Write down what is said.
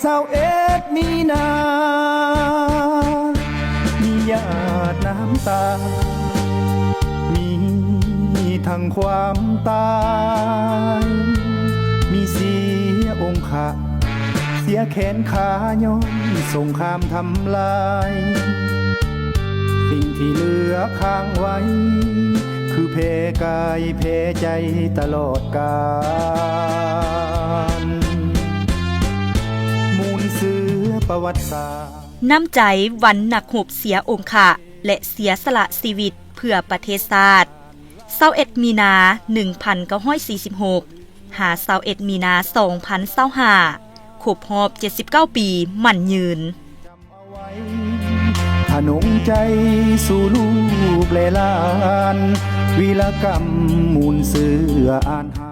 ຊາວເອັດມີນາ ມີຫຍາດນ້ຳຕາ ມີທັງຄວາມຕາຍ ມີເສຍອົງຄະ ເສຍແຂນຂາຍ້ອນສົງຄາມທຳລາຍ ສິ່ງທີ່ເຫຼືອຄ້າງໄວ້ ຄືແຜກາຍແຜໃຈຕະຫຼອດການ ມູນເຊື້ອປະຫວັດສາດ ນ້ຳໃຈວັນນັກຮົບເສຍອົງຄະ ແລະ ເສຍສະຫຼະຊີວິດເພື່ອປະເທດຊາດ ຊາວເອັດມີນາ ໜຶ່ງພັນເກົ້າຮ້ອຍສີ່ສິບຫົກ ຫາ ຊາວເອັດມີນາ ສອງພັນຊາວຫ້າ ຄົບຮອບເຈັດສິບເກົ້າປີໝັ້ນຍືນ. ທະນົງໃຈສູ່ລູກແລະຫຼານ ວິລະກຳມູນເຊື້ອອານ